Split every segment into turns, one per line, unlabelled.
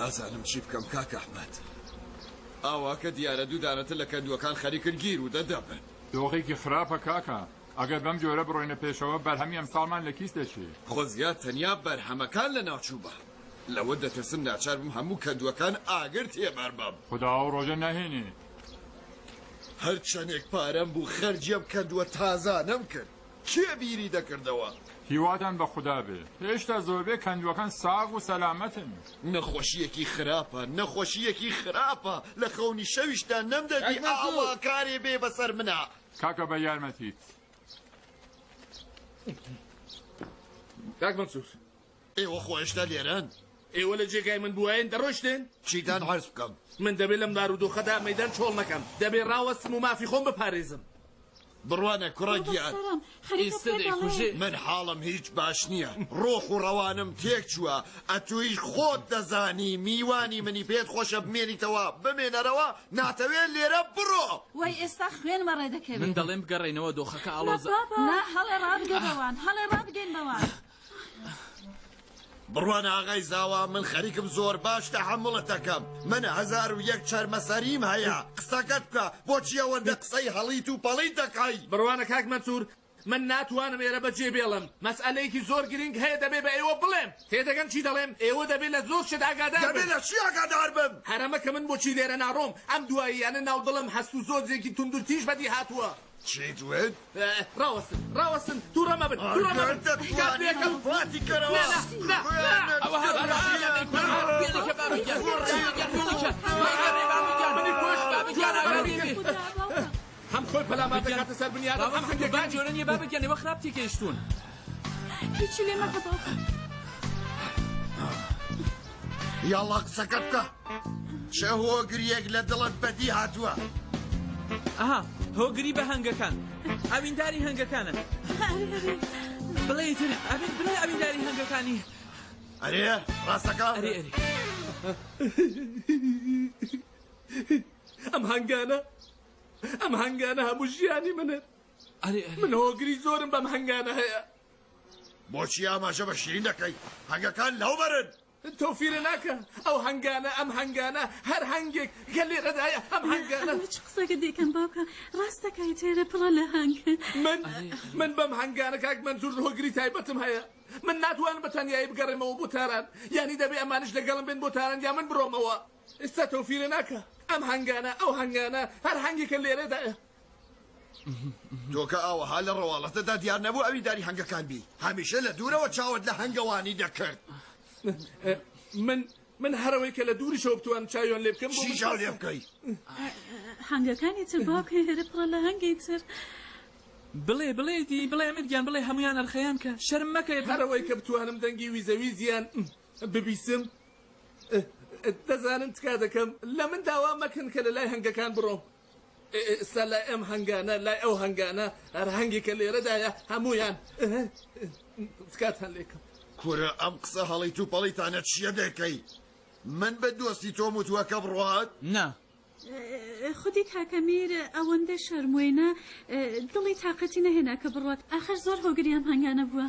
نازانم چی بکەم کاک ئەحمەد. ئاوا کە دیارە دوو دانەتر لە کەندووەکان خەریکن گیر و دەدەبن.
دۆخێکی خراپە کاکە. ئەگەر بەم جۆرە بڕۆینە پێشەوە بەرهەمی ئەمساڵمان لە کیس دەچێ.
خۆزگە تەنیا بەرهەمەکان لەناو چووبا. لەوە دەترسم ناچار بم هەموو کەندووەکان ئاگر تێبەربەم.
خودا ئەو ڕۆژە نەهێنێ.
هەر چەنێک پارەم بوو خەرجی ئەم کەندووە تازانەم کرد. کێ بیری دەکردەوە؟
هیواتان بە خودا بێ هێشتا زۆربەی کەندووەکان ساغ و سەلامەتن.
نەخۆشییەکی خراپە، نەخۆشییەکی خراپە، لە خەونی شەویشدا نەمدەدی ئاوا کارێ بێ بەسەر منا.
کاکە بە یارمەتیت.
کاک مەنسوور.
ئێوە خۆ هێشتا لێرەن؟
ئێوە لە جێگای من بوایەن دەڕۆیشتن؟
چیتان عەرز بکەم؟
من دەبێ لەم بارودۆخەدا مەیدان چۆڵ نەکەم، دەبێ ڕاوەستم و مافی خۆم بپارێزم.
بڕوانە کوڕە گیان،
ئیستە دەیکوژێ.
من حاڵم هیچ باش نییە، ڕۆح و ڕەوانم تێک چووە، ئەتوویش خۆت دەزانی میوانی منی، پێت خۆشە بمێنیتەوە بمێنەرەوە، ناتەوێ لێرە بڕۆ.
وەی ئێستا خوێن وەڕێ دەکەوێ.
من دەڵێم بگەڕێینەوە دۆخەکە ئاڵۆزە.
نا هەڵێ ڕابگە بەوان، هەڵێ ڕابگەین بەوان.
بڕوانە ئاغای زاوا من خەریکم زۆر باش تەحەموڵت دەکەم من 1001 چەرمەسەریم هەیە قسەکەت بکە بۆچی ئەوەندە قسەی هەڵیت و پەڵیت دەکەی؟
بڕوانە کاک مەنسور من ناتوانم ئێرە بەجێ بێڵم مەسئەلەیەکی زۆر گرینگ هەیە دەبێ بە ئێوە بڵێم تێدەگەن چی دەڵێم ئێوە دەبێ لە زۆر شت ئاگادار بن.
دەبێ لە چی ئاگادار بم؟
هەرەمە کە من بۆچی لێرە ناڕۆم ئەم دواییانە ناو دڵم هەست و زۆزێکی توندوتیژ بەدی هاتووە.
چیت وت؟
ڕاوەستن ڕاوەستن تووڕە مەبن تووڕە مەبن تکات لێکەم
پاتی کەرەوە
نا نا نا
ئەوە
هەم خۆی پەلامار دەکاتە سەر بنیادەم هەم هەنگەکانی
جۆرە نییە بابە گیان ئێوە خراپ تێگەیشتوون
هیچی لێ مەکە باوکە
یاڵا قسەکە بکە چ هۆگریەک لە دڵت بەدی هاتووە؟
ئەها هۆگری بە هەنگەکان ئەوینداری هەنگەکانە بڵێ تر ئەبێت بڵێ ئەوینداری هەنگەکانی
ئەرێ ڕاستەکە
ئەرێ ئەرێ
ئەم هەنگانە ئەم هەنگانە هەموو ژیانی منن
ئەرێ ئەرێ
من هۆگری زۆرم بەم هەنگانە هەیە
بۆچی ئاماژە بە شیرین دەکەی هەنگەکان لەو بەرن
تۆفیرە ناکە ئەو هەنگانە ئەم هەنگانە هەر هەنگێک کە لێرەدایە ئەم هەنگانە.
ئەمە چ قسەکە دەیکەن باوکە ڕاست دەکای تێرە پڕە لە هەنگ.
من من بەم هەنگانە کاک مەنسور هۆگری تایبەتم هەیە من ناتوانم بە تەنیایی بگەڕێمەوە بۆ تاران یانی دەبێ ئەمانش لەگەڵم بێن بۆ تاران یا من بڕۆمەوە ئێستا تۆفیرە ناکە ئەم هەنگانە ئەو هەنگانە هەر هەنگێکە لێرەدایە.
تۆ کە ئاوەها لە ڕواڵەتەدا دیار نەبوو ئەوینداری هەنگەکان بی، هەمیشە لە دوورەوە چاوت لە هەنگەوانی دەکرد.
من من هەرەوەی کە لە دووریشەوە بتوانم چاویان لێ بکەم بۆ
چی
من
چاو لێ
بەسە.
بکەی؟
هەنگەکانی تر باوکە ئێرە پڕە لە هەنگی تر.
بڵێ بڵێ دی بڵێ ئەمیر گیان بڵێ هەموویان ئەرخەیان کە شەرم مەکە ئێ.
هەرەوەی کە بتوانم دەنگی ویزەویزیان ببیسم دەزانن تکا دەکەم لە من داوا مەکەن کە لە لای هەنگەکان بڕۆم. ئێستا لای ئەم هەنگانە لای ئەو هەنگانە هەر هەنگێک کە لێرەدایە هەموویان تکاتان لێکم.
کورە ئەم قسە هەڵیت و پەڵیتانە چیە دەکەی من بە دۆستی تۆم وتوە کە بڕوات؟
نا.
خودی کاکە میر ئەوەندە شەرموەینە دڵی تاقەتی نەهێنا کە بڕوات ئاخر زۆر هۆگری ئەم هەنگانە بووە.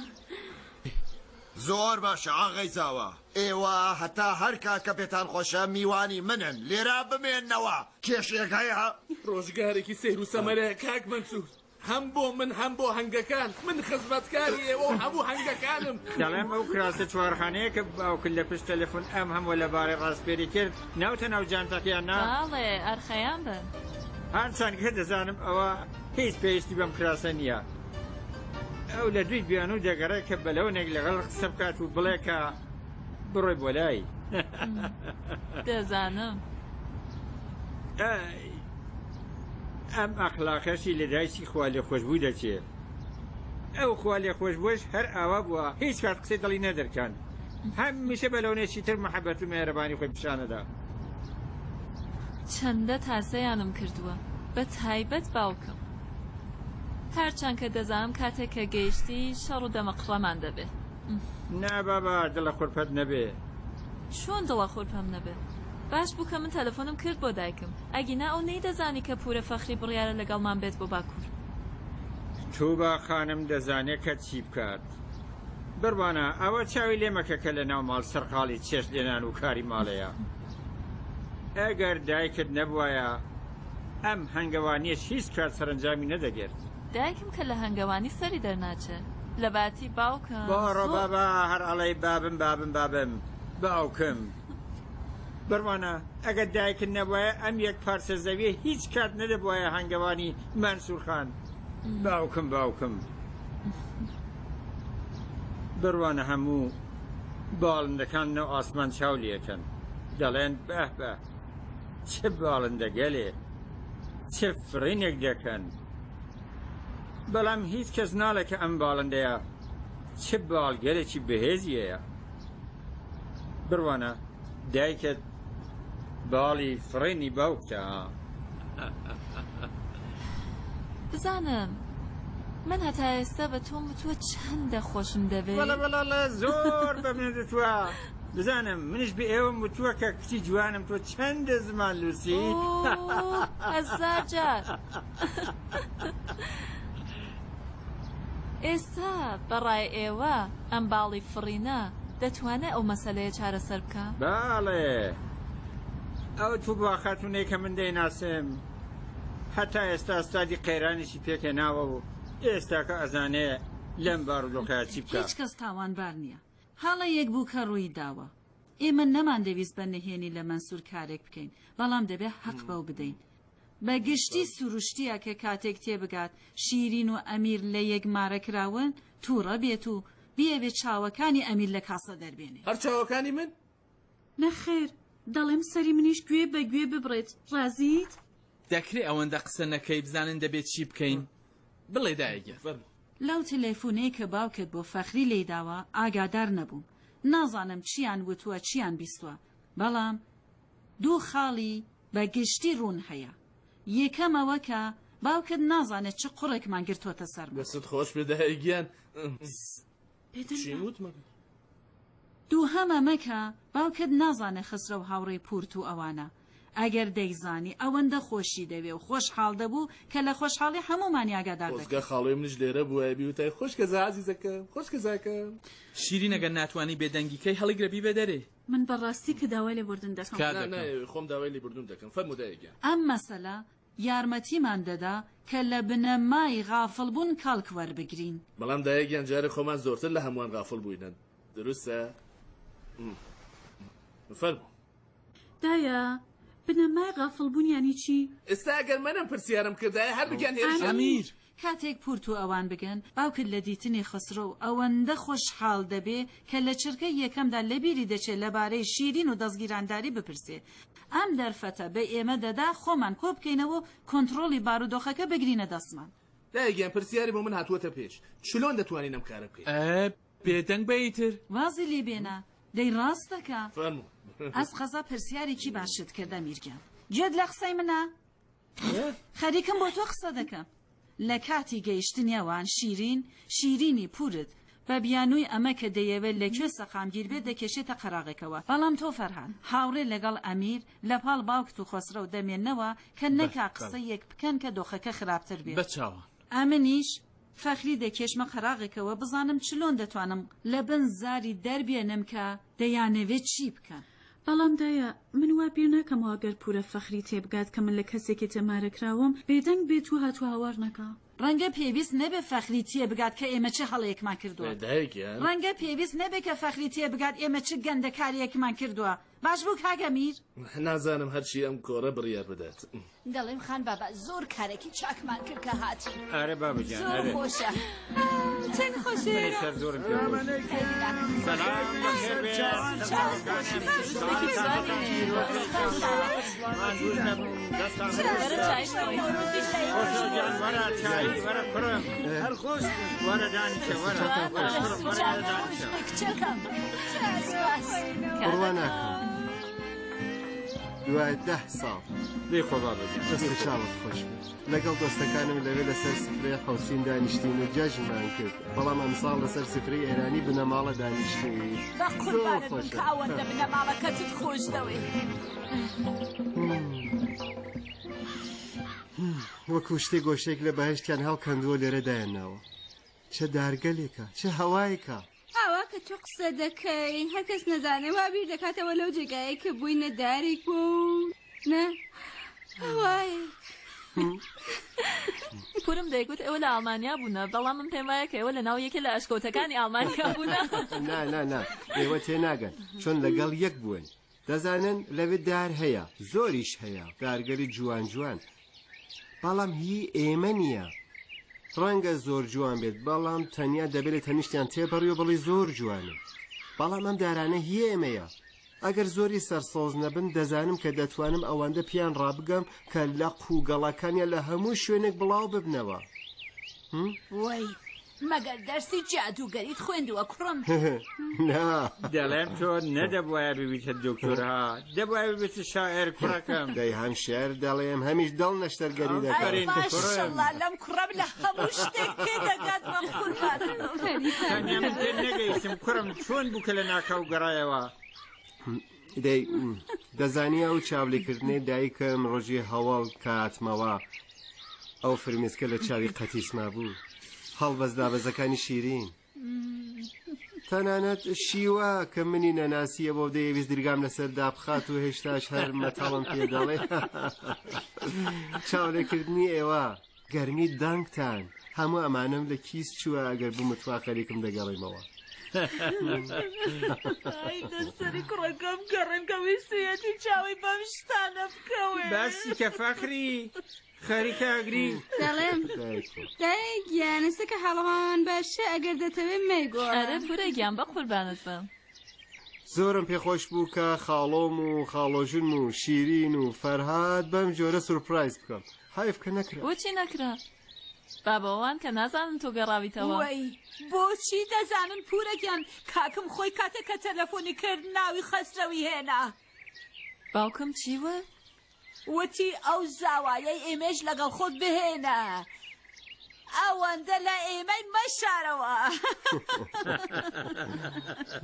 زۆر باشە ئاغای زاوا ئێوە هەتا هەر کات کە پێتان خۆشە میوانی منن لێرە بمێننەوە کێشەیەک هەیە؟
ڕۆژگارێکی سەیر و سەمەرەیە کاک مەنسوور هەم بۆ من هەم بۆ هەنگەکان من خزمەتکاری ئێوە و هەموو هەنگەکانم.
دەڵێم ئەو کراسە چوارخانەیە کە باوکت لە پشت تەلەفون ئەم هەمووە لەبارەی ڕاسپێری کرد ناوتە ناو جانتاکەیان نا؟
بەڵێ ئەرخەیان بن.
هەرچەند کە دەزانم ئەوە هیچ پێویستی بەم کراسە نییە. ئەو لە دووی بیانوو دەگەڕێ کە بە لەونێک لەگەڵ قسە بکات و بڵێ کە بڕۆی بۆ لای.
دەزانم.
ئای ئەم ئەخلاقەشی لە دایکی خوالێخۆشبوو دەچێ. ئەو خوالێخۆشبووەش هەر ئاوا بووە، هیچ کات قسەی دڵی نەدەرکاند. هەمیشە بە لەونێکی تر مەحەبەت و مێهرەبانی خۆی پیشانەدا.
چەندە تاسەیانم کردووە، بە تایبەت باوکم. هەرچەند کە دەزانم کاتێک کە گەیشتی شەڕ و دەمەقڕەمان دەبێ.
نا بابا دڵە خورپەت نەبێ.
چۆن دڵە خورپەم نەبێ؟ باش بوو کە من تەلەفۆنم کرد بۆ دایکم، ئەگینا ئەو نەیدەزانی کە پوورە فەخری بڕیارە لەگەڵمان بێت بۆ باکوور.
توبا خانم دەزانێ کە چی بکات. بڕوانە ئەوە چاوی لێ مەکە کە لە ناو ماڵ سەرقاڵی چێشت لێنان و کاری ماڵەیە. ئەگەر دایکت نەبوایە ئەم هەنگەوانیەش هیچ کات سەرەنجامی نەدەگرت.
دایکم کە لە هەنگەوانی سەری دەرناچێ لە باتی باوکم
بۆڕۆ
زۆر.
بابە هەر ئەڵێی بابم بابم بابم باوکم. بڕوانە ئەگەر دایکت نەبوایە ئەم یەک پارچە زەویە هیچ کات نەدەبوایە هەنگەوانی مەنسور خان. باوکم باوکم. بڕوانە هەموو باڵندەکان ناو ئاسمان چاو لێکەن دەڵێن بەه بە چ باڵندەگەلێ چ فڕینێک دەکەن بەڵام هیچ کەس ناڵێ کە ئەم باڵندەیە چ باڵگەلێکی بەهێزی هەیە بڕوانە دایکت باڵی فڕینی باوکتە.
بزانم من هەتا ئێستا بە تۆم وتووە چەندە خۆشم دەوێی؟
بەڵێ بەڵێ زۆر بە منت وتووە. بزانم منیش بە ئێوەم وتووە کە کچی جوانم تۆ چەندە زمان لووسی؟
ئوو هەزار جار. ئێستا بە ڕای ئێوە ئەم باڵی فڕینە دەتوانێ ئەو مەسەلەیە چارەسەر بکا؟
بەڵێ. ئەو توبا خاتوونەی کە من دەیناسم هەتا ئێستا ستادی قەیرانێکی پێکهێناوە و ئێستاکە ئەزانێ لەم بارودۆخەیا چی بکا.
هیچ کەس تاوانبار نییە. هەڵەیەک بوو کە ڕووی داوە. ئێمە نەماندەویست بە نهێنی لە مەنسوور کارێک بکەین، بەڵام دەبێ هەق بەو بدەین. بە گشتی سروشتییە کە کاتێک تێبگات شیرین و ئەمیر لە یەک مارە کراون، تووڕە بێت و بیەوێ چاوەکانی ئەمیر لە کاسە دەربێنێ.
هەر چاوەکانی من؟
نەخێر، دەڵێم سەری منیش گوێ بە گوێ ببڕێت، ڕازیت؟
دەکرێ ئەوەندە قسە نەکەی بزانن دەبێ چی بکەین؟ بڵێ دایە گیان.
فەرموو.
لەو تلێفونەی کە باوکت بۆ فەخری لێی داوە ئاگادار نەبووم، نازانم چیان وتووە چیان بیستووە، بەڵام دوو خاڵی بە گشتی ڕوون هەیە، یەکەم ئەوە کە باوکت نازانێت چ قوڕێکمان گرتۆتە سەرمان.
دەستت خۆش بێ دایە گیان.
بێدەنگ
چیم
بە.
وت مەگەر؟
دووهەم ئەمە کە باوکت نازانێ خەسرەو هاوڕێی پوورت و ئەوانە. ئەگەر دەیزانی ئەوەندە خۆشی دەوێ و خۆشحاڵ دەبوو کە لە خۆشحاڵی هەموومانی ئاگادار
خۆزگە
دەکرد.
خاڵۆی منیش لێرە بوایە بیوتای خوشکەزا عەزیزەکەم خوشکەزاکەم.
شیرین ئەگەر ناتوانی بێدەنگی کەی هەڵیگرە بیبە دەرێ.
من بەڕاستی کە داوای لێبوردن دەکەم.
تکا
نا
دەکەم.
نایەوێ خۆم داوای لیبوردن دەکەم فەرموو دایە گیان.
ئەم مەسەلە یارمەتیمان دەدا کە لە بنەمای غافڵ بوون کەڵک وەربگرین.
بەڵام دایە گیان جارێ خۆمان زۆرتر لە هەمووان غافڵ بووینە دروستە؟ فەرموو.
دایە، بنەمای غافڵ بوون یانی چی؟
ئێستا ئەگەر منم پرسیارم کردایە هەردووکیان هێرشیان.
ئەمیر!
کاتێک پورت و ئەوان بگەن، باوکت لە دیتنی خەسرەو ئەوەندە خۆشحاڵ دەبێ کە لە چرکەی یەکەمدا لەبیری دەچێ لەبارەی شیرین و دەزگیرانداری بپرسێ. ئەم دەرفەتە بە ئێمە دەدا خۆمان کۆ بکەینەوە و کۆنتڕۆڵی بارودۆخەکە بگرینە دەستمان.
دایە گیان پرسیاری بۆ من هاتووەتە پێش، چلۆن دەتوانین ئەم کارە بکەین؟
ئە، بێدەنگ بە ئیتر.
وازی لێ بێنە، دەی ڕاست دەکا.
فەرموو.
ئەسقەزا پرسیارێکی باشت کرد ئەمیر گیان. گوێت لە قسەی منە؟ خەریکم بۆ تۆ قسە دەکەم. لە کاتی گەیشتنی ئەوان شیرین، شیرینی پورت، بە بیانووی ئەمە کە دەیەوێت لە کوێ سەقامگیر بێت دەکێشێتە قەراغێکەوە. بەڵام تۆ فەرهاد، هاوڕێ لەگەڵ ئەمیر لە پاڵ باوکت و خەسرەو دەمێننەوە کە نەکا قسەیەک بکەن کە دۆخەکە خراپتر بێت.
بە چاوان.
ئەمنیش فەخری دەکێشمە قەراغێکەوە بزانم چلۆن دەتوانم لە بن زاری دەربێنم کە دەیانەوێت چی بکەن. بەڵام دایە من وا بیر ناکەمەوە گەر پورە فەخری تێبگات کە من لە کەسێکی تر مارە کراوم بێدەنگ بێت و هات و هاوار نەکا. ڕەنگە پێویست نەبێ فەخری تێبگات کە ئێمە چ هەڵەیەکمان کردووە.
دایە گیان.
ڕەنگە پێویست نەبێ کە فەخری تێبگات ئێمە چ گەندەکارییەکمان کردووە. باش بوو کاک ئەمیر؟
نازانم هەرچی ئەم کۆڕە بڕیار بدات.
دەڵێم خان بابا زۆر کارێکی چاکمان کرد کە هاتین.
ئەرێ بابە گیان
زۆر
ئەرێ.
خۆشە.
چەند خۆشە.
منیش هەر زۆرم پێ خۆش بوو. سەلام بەخێر بێن. ماندووش نەبوون. دەستان خۆش بێ. خۆشەو گیان وەرە چایی وەرە کوڕم.
هەر خۆش بن.
وەرە دانیشە وەرە. وەرە کوڕم وەرە دانیشە.
کچەکەم. سپاس.
بڕوا ناکەم دوای ده ساڵ.
بیخۆ بابە گیان.
دەست و چاوت خۆش بێ. لەگەڵ دۆستەکانم لەوێ لەسەر سفرەی حوسین دانیشتین و جەژنمان کرد، بەڵام ئەمساڵ لەسەر سفرەی ئێرانی بنەماڵە دانیشتین.
بە
زۆر
قوربانت بم
خۆشە.
کە ئەوەندە بنەماڵەکەتت خۆش دەوێ.
وەکوو شتێ گۆشەیەک لە بەهەشتیان هەڵکەندووە و لێرە دایانناوە. چە دارگەلێکە، چ هەوایەکە.
کە تۆ قسە دەکەی هەر کەس نەزانێ وا بیر دەکاتەوە لەو جێگایەی کە بووی نە دارێک بوو و نە هەوایەک.
پورم دەیگوت ئێوە لە ئاڵمانیا بوونە، بەڵام من پێم وایە کە ئێوە لە ناو یەکێ لە ئەشکەوتەکانی ئاڵمانیا بوونە.
نا نا نا ئێوە تێناگەن چۆن لەگەڵ یەک بوون. دەزانن لەوێ دار هەیە، زۆریش هەیە، دارگەلی جوان جوان، بەڵام هی ئێمە نییە. ڕەنگە زۆر جوان بێت، بەڵام تەنیا دەبێت لە تەنیشتیان تێپەڕی و بڵێی زۆر جوانن. بەڵام ئەم دارانە هی ئێمەیە. ئەگەر زۆری سەرسەوز نەبن، دەزانم کە دەتوانم ئەوەندە پێیان ڕابگەم کە لەق و گەڵاکانیان لە هەموو شوێنێک بڵاو ببنەوە.
وەی مەگەر دەرسی جادووگەریت خوێندووە کوڕم؟
نا.
دەڵێم تۆ نەدەبوایە ببیتە دکتۆر ها، دەبوایە ببیتە شاعیر کوڕەکەم.
دەی هەم شیعر دەڵێم هەمیش دڵ نەشتەرگەری دەکەم.
ئەی ماشەڵا لەم کوڕەم لە هەموو شتێک تێدەگات بە قوربانت.
تەنیا من پێت نەگەیشتم کوڕم چۆن بوو کە لەناکاو گەڕایەوە؟
دەی دەزانی ئەو چاولێکردنەی دایکم ڕۆژی هەواڵ کە هاتمەوە ئەو فرمێسکە لە چاوی قەتیس مابوو هەڵبەز دابەزەکانی شیرین تەنانەت شیوە کە منی نەناسیە بۆ دەیەویست درگام لەسەر دابخات و هێشتاش هەر مەتەڵم پێ دەڵێ چاولێکردنی ئێوە گەرمی دەنگتان هەموو ئەمانەم لە کیس چووە ئەگەر بمتوا خەریکم دەگەڕێمەوە.
ئای دەستەری کوڕەکەم گەڕێم کە ویستویەتی چاوی بەم شتانە بکەوێ.
باسی کە فەخری خەریکە ئەگری.
دەڵێم دایە گیان ئێستا کە حاڵەوان باشە ئەگەر دەتەوێ مەیگۆڕە.
ئەرێ پورە گیان بەقوربانت بم.
زۆرم پێخۆش بوو کە خاڵۆم و خاڵۆژنم و شیرین و فەرهاد بەم جۆرە سورپرایز بکەم حەیف کە نەکرا.
بۆچی نەکرا؟ بابە ئەوان کە نازانن تۆ گەڕاویتەوە.
وەی بۆچی دەزانن پورە گیان کاکم خۆی کاتێک کە تەلەفۆنی کرد ناوی خەسرەوی هێنا.
باوکم چی وت؟
وتی ئەو زاوایەی ئێمەیش لەگەڵ خۆت بهێنە ئەوەندە لە ئێمەی مەشارەوە.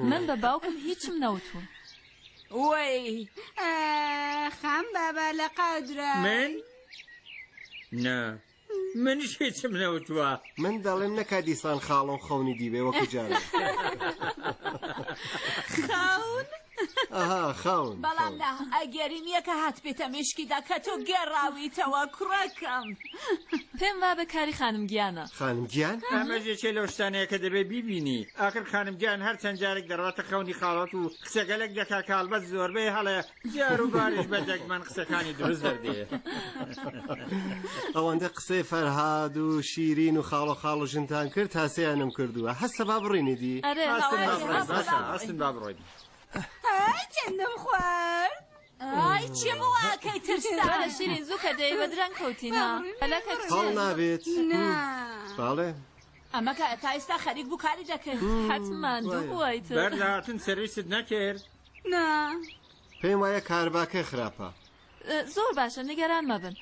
من بە باوکم هیچم نەوتووە.
وەی.
خان بابا لە قاودرا.
من؟ نا منیش هیچم نەوتووە.
من دەڵێم نەکا دیسان خاڵۆم خەونی دیبێ وەکو جاران.
خەون؟
ئەها خەون.
بەڵام نا ئەگەری نییە کە هاتبێتە مێشکیدا کە تۆ گەڕاویتەوە کوڕەکەم.
پێم وابێ کاری خانم گیانە.
خانم گیان؟
ئەمەش یەکێ لەو شتانەیە کە دەبێ بیبینی. ئاخر خانم گیان هەر چەند جارێک دەڕواتە خەونی خاڵۆت و قسەگەلێک دەکا کە هەڵبەت زۆربەی هەڵەیە جار و باریش بە دەگمەن قسەکانی دروست دەردێ.
ئەوەندە قسەی فەرهاد و شیرین و خاڵۆ خاڵۆ ژنتان کرد تاسەیانم کردووە هەستە با بڕینی دی.
ئەرێ
هەستن با
هاوار
بڕۆین باشە هەستن با بڕۆین.
ئای چەندم خوارد.
ئای چی بوو ئاکەی ترسا.
وەرە شیرین زوو کە دێی بە درەنگ کەوتین ها پەلەکە کچێ.
هەڵ نابێت.
نا.
بەڵێ.
ئەمە کە تا ئێستا خەریک بوو کاری دەکرد.
حەتمەن ماندوو بووە ئیتر.
بەر لە هاتن سەرویست نەکرد؟
نا.
پێم وایە کارەباکە خراپە.
زۆر باشە نیگەران مەبن.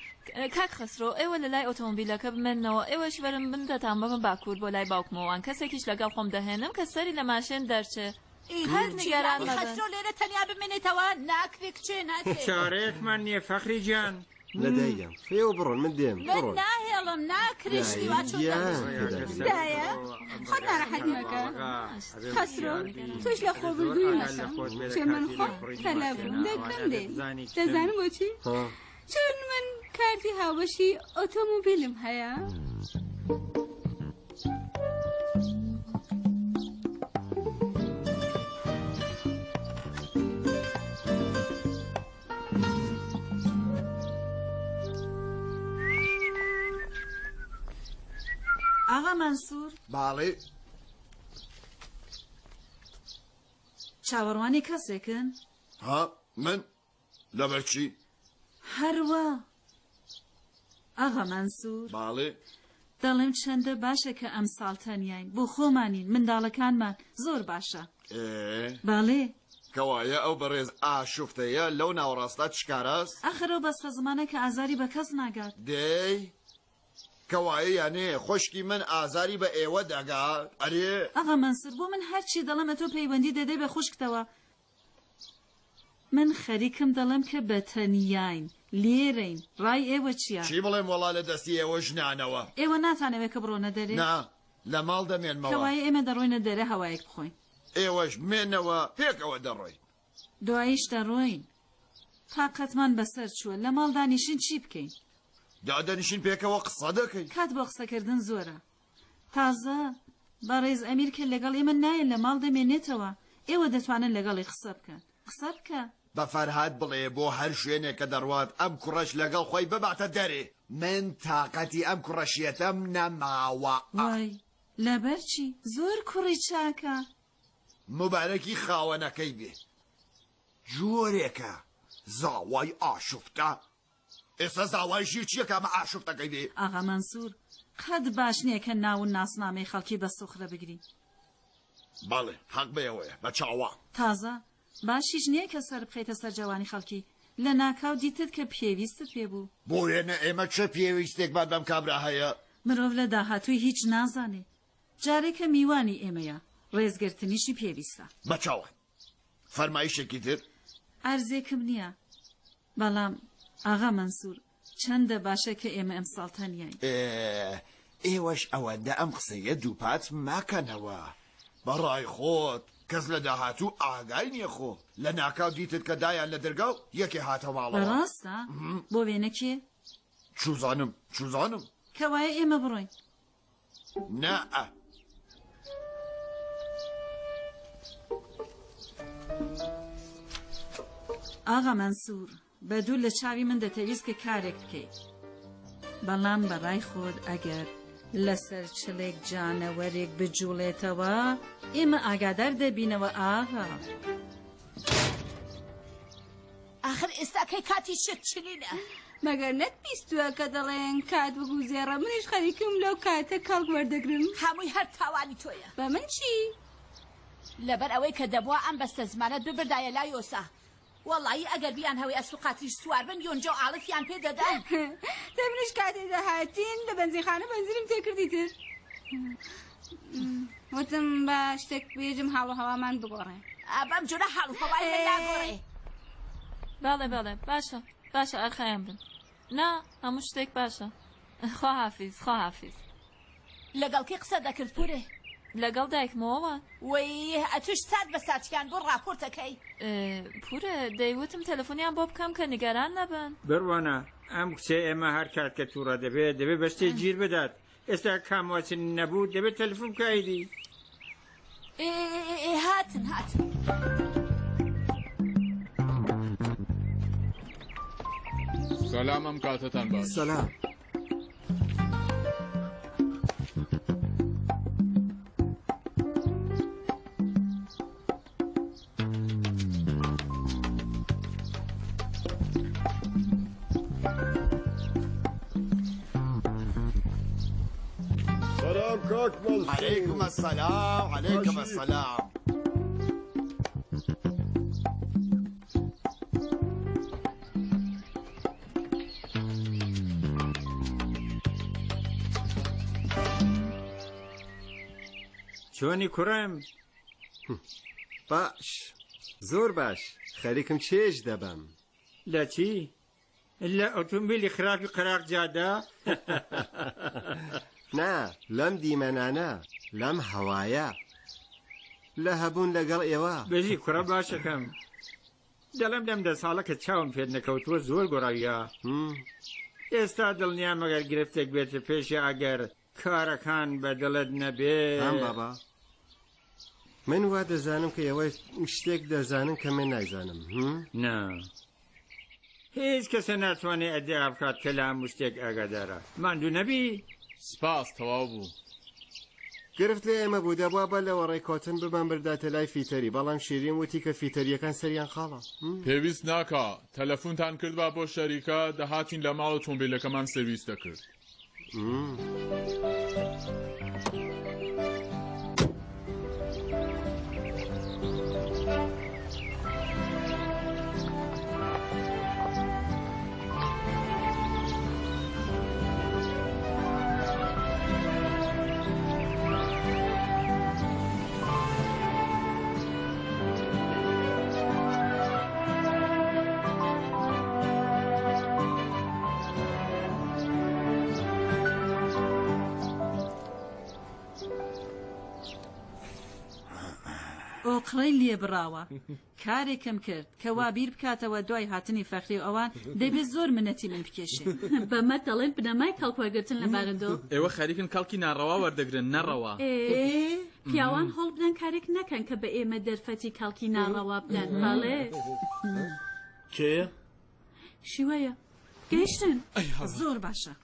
کاک خەسرۆ ئێوە لە لای ئۆتۆمۆبیلەکە بمێننەوە ئێوەش وەرن من دەتانبەمە باکوور بۆ لای باوکمەوان کەسێکیش لەگەڵ خۆم دەهێنم کە سەری لە ماشێن دەرچێ هەر
ئیتر چی
نیگەران
یانی
مەبن.
خەسرۆ لێرە تەنیا بمێنێتەوە؟ ناکرێ کچێ ناکرێ.
چارەیەکمان نییە فەخری گیان.
لە دایگیان ئێوە بڕۆن من دێم
من
بڕۆن.
ناهێڵم ناکرێ شتی وا چۆن
دایگیان
دەبێ.
پێداگری.
دایە خۆت ناڕەحەت مەکە خەسرۆ تۆش لە خۆبردووی مەکە چون من خۆم تەلەفون دەکەم دێن دەزانم بۆچی چون من کارتی هاوبەشی ئۆتۆمۆبیلم هەیە.
ئاغا مەنسوور.
باڵێ.
چاوەڕوانی کەسێکن؟
ها من؟ لەبەر چی؟
هەروا. ئاغا مەنسوور.
باڵێ.
دەڵێم چەندە باشە کە ئەمساڵ تەنیاین، بۆ خۆمانین، منداڵەکانمان، زۆر باشە.
ئێ.
بەڵێ.
کەوایە ئەو بەڕێز ئاشوفتەیە لەو ناوەڕاستە چ کارەس؟
ئاخر ئەو بەستەزمانە کە ئازاری بە کەس ناگات.
دەی کەوایە یانێ خوشکی من ئازاری بە ئێوە دەگات؟ ئەرێ.
ئاغا مەنسور بۆ من هەرچی دەڵێم ئەتۆ پەیوەندی دەدەی بە خوشکتەوە. من خەریکم دەڵێم کە بە تەنیاین، لێرەین، ڕای ئێوە چییە؟
چی بڵێم وەڵا لە دەستی ئێوە ژنانەوە.
ئێوە ناتانەوێ کە بڕۆنە دەرێ؟
نا، لە ماڵ دەمێنمەوە.
کەوایە ئێمە دەڕۆینە دەرێ هەوایەک بخۆین.
ئێوەش بمێنەوە پێکەوە دەڕۆین.
دواییش دەڕۆین. تاقەتمان بەسەر چووە، لە ماڵ دانیشین چی بکەین؟
دادەنیشین پێکەوە قسە دەکەین.
کات بۆ قسەکردن زۆرە. تازە بەڕێز ئەمیر کە لەگەڵ ئێمە نایە لە ماڵ دەمێنێتەوە، ئێوە دەتوانن لەگەڵی قسە بکەن. قسە بکە.
بە فەرهاد بڵێ بۆ هەر شوێنێک کە دەڕوات ئەم کوڕەش لەگەڵ خۆی بباتە دەرێ. من تاقەتی ئەم کوڕە شێتەم نەماوە.
وای لەبەر چی؟ زۆر کوڕی چاکە.
موبارەکی خاوەنەکەی بێ. جۆرێکە زاوای ئاشوفتە. ئێستا زاوای ژیر چییە کە ئەمە ئاشوفتەکەی بێ؟
ئاغا مەنسوور، قەت باش نییە کە ناو و ناسنامەی خەڵکی بە سوخرە بگری.
بەڵێ، حەق بە ئێوەیە، بە چاوان.
تازە، باشیش نییە کە سەر بخەیتە سەر جەوانی خەڵکی، لە ناکاو دیتت کە پێویستت پێ بوو.
بۆ وێنە ئێمە چ پێویستێکمان بەم کابرا هەیە؟
مرۆڤ لە داهاتووی هیچ نازانێ. جارێ کە میوانی ئێمەیە، ڕێزگرتنیشی پێویستە.
بە چاوان. فەرمایشێکی تر؟
عەرزێکم نییە، بەڵام ئاغا مەنسوور، چەندە باشە کە ئێمە ئەمساڵ تەنیاین.
ئێ، ئێوەش ئەوەندە ئەم قسەیە دووپات مەکەنەوە. بە ڕای خۆت کەس لە داهاتوو ئاگای نییە خۆ. لە ناکاو دیتت کە دایان لە دەرگا و یەکێ هاتە ماڵەوە.
ڕاستە؟ بۆ وێنە کێ؟
چوزانم، چوزانم.
کەوایە ئێمە بڕۆین.
نا.
ئاغا مەنسوور، بە دوور لە چاوی من دەتەویست کە کارێک بکەی. بەڵام بە ڕای خۆت ئەگەر لەسەر چڵێک جانەوەرێک بجووڵێتەوە، ئێمە ئاگادار دەبینەوە ئاغا.
ئاخر ئێستا کەی کاتی شت چنینە؟
مەگەر نەتبیستووە کە دەڵێن کات وەکو زێڕە، منیش خەریکم لەو کاتە کەڵک وەردەگرم.
هەمووی هەر تاوانی تۆیە.
بە من چی؟
لەبەر ئەوەی کە دەبوا ئەم بەستەزمانەت ببردایە لای یۆسا. وەڵایی ئەگەر بیانهەوێ ئەسپ و قاتریش سوار بن یۆنجە و ئاڵفیان پێ دەدەن.
دە منیش کاتێ دەهاتین لە بەنزینخانە بەنزینم تێکردی تر. وتم با شتێک بێژم حاڵ و هەوامان بگۆڕێ.
ئا بەم جۆرە حاڵ و هەوای من ناگۆڕێ.
بەڵێ بەڵێ باشە باشە ئەرخەیان بن. نا هەموو شتێک باشە. خواحافیز خواحافیز.
لەگەڵ کێ قسە دەکرد پورێ؟
لەگەڵ دایکمەوە.
وەی ئەتوش سات بە ساتیان بۆ ڕاپۆرتەکەی.
پورە دەیوتم تەلەفۆنیان بۆ بکەم کە نیگەران نەبن.
بڕوانە ئەم کچەی ئێمە هەر کات کە توڕە دەبێ دەبێ بە شتێ گیر بدات ئێستا کام وەچن نەبوو دەبێت تەلەفۆن بکا ئیدی.
ئێ ئێ هاتن هاتن.
سەلام ئەم کاتەتان باش.
سەلام.
سلام کاک مەنسوور.
علیکم السلام علیکم السلام.
چۆنی کوڕم؟
باش زۆر باش خەریکم چێژ دەبەم.
لە چی؟ لە ئۆتۆمبیلی خراپی قەراغ جادە؟
نا لەم دیمەنانە لەم هەوایە لە هەبوون لەگەڵ ئێوە.
بژی کوڕە باشەکەم. دەڵێم لەم دە ساڵە کە چاوم پێت نەکەوتووە زۆر گۆڕاویە. ئێستا دڵنیام ئەگەر گرفتێک بێتە پێش یا ئەگەر کارەکان بە دڵت نەبێ.
هەم بابا من وا دەزانم کە ئێوە شتێک دەزانن کە من نایزانم.
نا هیچ کەسە ناتوانێ ئەدیا بکات کە لە هەموو شتێک ئاگادارە. ماندوو نەبی.
سپاس تەواو بوو.
گرفت لە ئێمە بوو دەبوا بەر لەوە ڕێککەوتن بمانبرداتە لای فیتەری بەڵام شیرین وتی کە فیتەرییەکان سەریان خاڵە.
پێویست ناکا تەلەفونتان کردبا بۆ شەریکە دەهاتین لە ماڵ ئۆتۆمبیلەکەمان سێرویس دەکرد.
شەڕوقڕەی لێ بڕاوە. کارێکم کرد کە وا بیر بکاتەوە دوای هاتنی فەخری و ئەوان دەبێ زۆر منەتی من بکێشێ.
بەمە دەڵێن بنەمای کەڵکوەرگرتن لە بارودۆخ.
ئێوە خەریکن کەڵکی ناڕەوا وەردەگرن، نە ڕەوا.
ئێ پیاوان هەوڵ بدەن کارێک نەکەن کە بە ئێمە دەرفەتی کەڵکی ناڕەوا بدەن. بەڵێ.
کێیە؟
شیوەیە. گەیشتن.
زۆر باشە.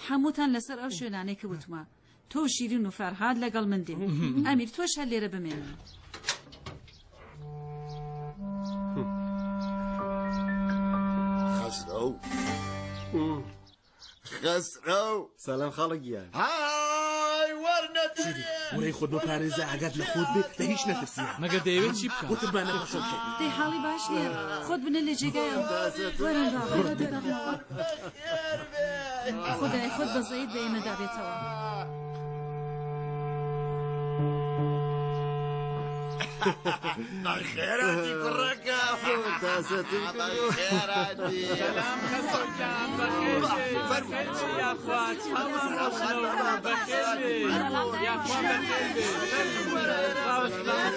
هەمووتان لەسەر ئەو شوێنانەی کە وتمە. تۆ و شیرین و فەرهاد لەگەڵ من دێن. ئەمیر تۆش هەر لێرە بمێنەوە.
خەسرەو خەسرەو
سەلام خاڵە گیان.
های وەرنە دەرێ.
ورەی خۆت بپارێزە ئاگات لە خۆت بێ لە هیچ نەترسی.
مەگەر دەیەوێت چی بکات؟
وتم با نەخۆشە بکەی.
دەی حاڵی باش نییە خۆت بنە لە جێگایەوە. وەرن با خۆت بگەڕمەوە. خودای خۆت بەزەیت بە ئێمەدا بێتەوە.
بەخێراتی کوڕەکە بەخێراتی
سەلام خەسرەو گیان بەخێر بێی بەخێر بێی یاخوا چاومان ڕۆشنە بەخێر بێی یاخوا بەخێر بێی ڕاوەستان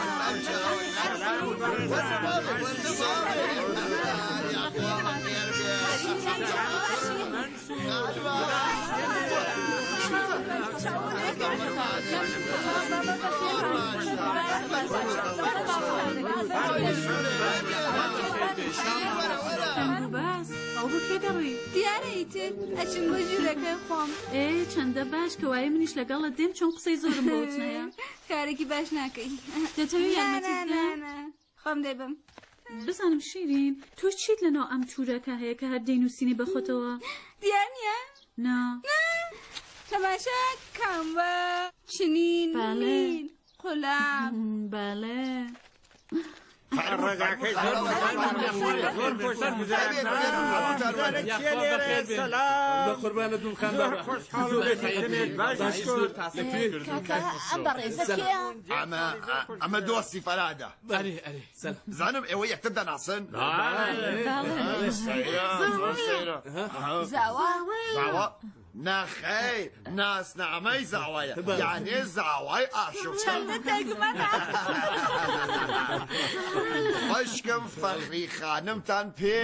دەنگ و باس ئەو بۆ کوێ دەڕۆی؟
دیارە ئیتر ئەچم بۆ ژوورەکەی خۆم.
ئێ چەندە باش کەوایە منیش لەگەڵت دێم چۆن قسەی زۆرم بۆ وتن هەیە.
کارێکی باش ناکەی.
دەتەوێ یارمەتیت بدەم؟
نا نا نا خۆم دەیبەم.
بزانم شیرین تۆ چیت لەناو ئەم تورەکە هەیە کە هەر دەینووسینی بە خۆتەوە؟
دیار نییە؟
نا.
نا تەماشا کامبە چنین
بەڵێ.
مین قولاق.
بەڵێ.
ڕێگاکەی زۆر زۆر خۆشتر گوزەراند.
یاخوا بەخێر بێن.
بە قوربانت بم خان
زۆر
بابا.
خۆشحاڵ
زۆر
و
بێتیت.
باش
باش
شکر.
لە کوێ؟
کاکە ئەم بەڕێزە کێیە؟
ئەمە ئەمە دۆستی فەرادە.
ئەرێ ئەرێ
سەلام.
زانم ئێوە یەکتر دەناسن؟
بەڵێ.
سەیرە زۆر سەیرە.
زاوا؟
زاوا؟ نەخەیر ناسنامەی زاوایە یانێ زاوای ئاشوفتە.
چەندە دەگمەنە.
خوشکم فەخری خانمتان پێ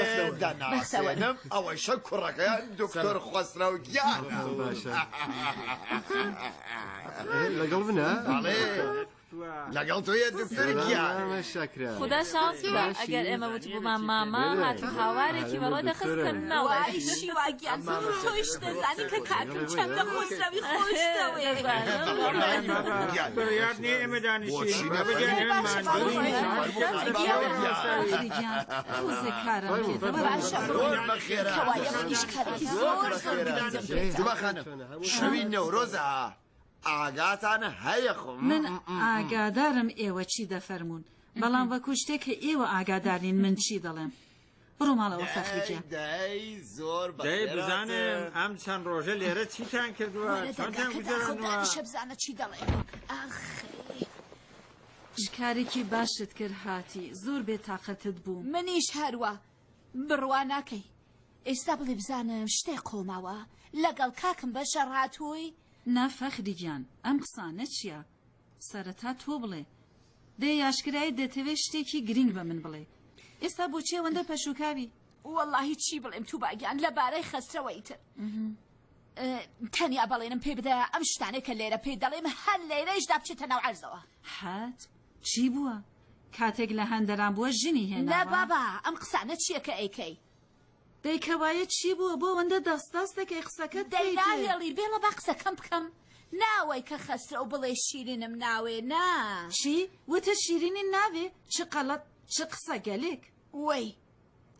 دەناسێنم ئەوەیشە کوڕەکەیان دکتۆر خەسرەو گیانە.
باشە لەگەڵ منە؟
بەڵێ لەگەڵ تۆیە دکتۆر گیان.
شاکرا
خودا شانس بە ئەگەر ئێمە وتبوومان ماما هات و هاوارێکی بەڕۆ دەخستن ناوە.
وای شیوا گیان تۆیش دەزانی کە کاکم چەندە خۆشەوی خۆش دەوێ.
بڕیار نییە ئێمە دانیشین. بابا گیان ئێمە ماندووین.
فەخری گیان تۆزێک کارم پێ دە وەرە.
باشە
زۆر بەخێرا.
کەوایە منیش کارێکی زۆر زۆر گرنگم پێتە.
دوبا خانم شەوی نەورۆزە ئاگاتان هەیە خۆ.
من ئاگادارم ئێوە چی دەفەرموون بەڵام وەکو شتێک کە ئێوە ئاگادار نین من چی دەڵێم بڕۆ ماڵەوە فەخری گیان.
دەی زۆر
دەی
بەخێراتن.
بزانم ئەم چەند ڕۆژە لێرە چیتان کردووە
وەرە
چۆنتان
دەرگاکە داخە و
گوزەراندووە؟
دانیشە بزانە چی دەڵێ. ئاخ
چ کارێکی باشت کرد هاتی زۆر بێتاقەتت بووم.
منیش هەروا بڕوا ناکەی ئێستا بڵێ بزانم شتێک قۆماوە لەگەڵ کاکم بەشەڕ هاتووی؟
نا فەخری گیان ئەم قسانە چیە سەرەتا تۆ بڵێ دەی ئاشکرایە دەتەوێ شتێکی گرینگ بە من بڵێی ئێستا بۆچی ئەوەندە پەشوکاوی؟
وەڵاهی چی بڵێم توبا گیان لەبارەی خەسرەوە ئیتر تەنیا بەڵێنم پێ بدە ئەم شتانەی کە لێرە پێی دەڵێم هەر لێرەیشدا بچێتە ناو عەرزەوە.
حەت چی بووە؟ کاتێک لە هەندەران بووە ژنی هێناوە؟
نا بابا ئەم قسانە چییە کە ئەیکەی؟
دەی کەوایە چی بووە بۆ ئەوەندە دەست دەست دەکەی قسەکەت
دەی
بکەی تر.
ناهێڵی بێڵە با قسەکەم بکەم ناوەی کە خەسرەو بڵێ شیرینم ناوێ نا.
چی؟ وتت شیرینی ناوێ؟ چ قەڵەت چ قسە گەلێک.
وەی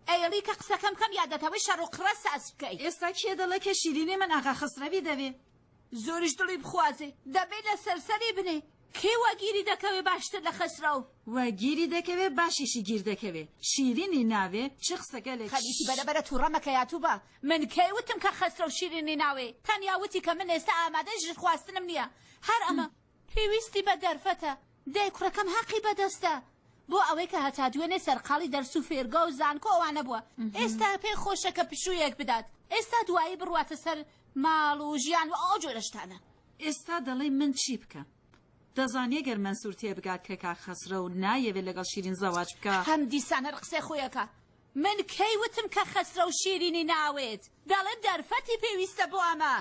ئەیەڵی کە قسەکەم بکەم یا دەتەوەی شەڕ و قڕە ساز بکەی.
ئێستا کێ دەڵێ کە شیرینی من ئاغا خەسرەوی دەوێ؟
زۆریش دڵی بخوازێ دەبێ لەسەر سەری بنێ. کێ وا گیری دەکەوێ باشتر لە خەسرەو؟
وا گیری دەکەوێ باشیشی گیر دەکەوێ شیرینی ناوێ چ قسەگەلێک.
خەریکی بەرە بەرە توڕە مەکە یاتوبا من کەی وتم کە خەسرەو شیرینی ناوێ تەنیا وتی کە من ئێستا ئامادەی ژن خواستنم نیە هەر ئەمە پێویستی بە دەرفەتە دەی کوڕەکەم هەقی بەدەستە بۆ ئەوەی کە هەتا دوێنێ سەرقاڵی دەرس و فێرگە و زانکۆ ئەوانە بووە ئێستا پێی خۆشە کە پشوویەک بدات ئێستا دوایی بڕواتە سەر ماڵ و ژیان و ئەو جۆرە شتانە.
ئێستا دەڵێی من چی بکەم؟ دەزانی گەر مەنسوور تێبگات کە کاک خەسرەو نایەوێ لەگەڵ شیرین زەواج بکا.
هەم دیسان هەر قسەی خۆی ئەکا. من کەی وتم کە خەسرەو شیرینی ناوێت؟ دەڵێم دەرفەتی پێویستە بۆ ئەمە.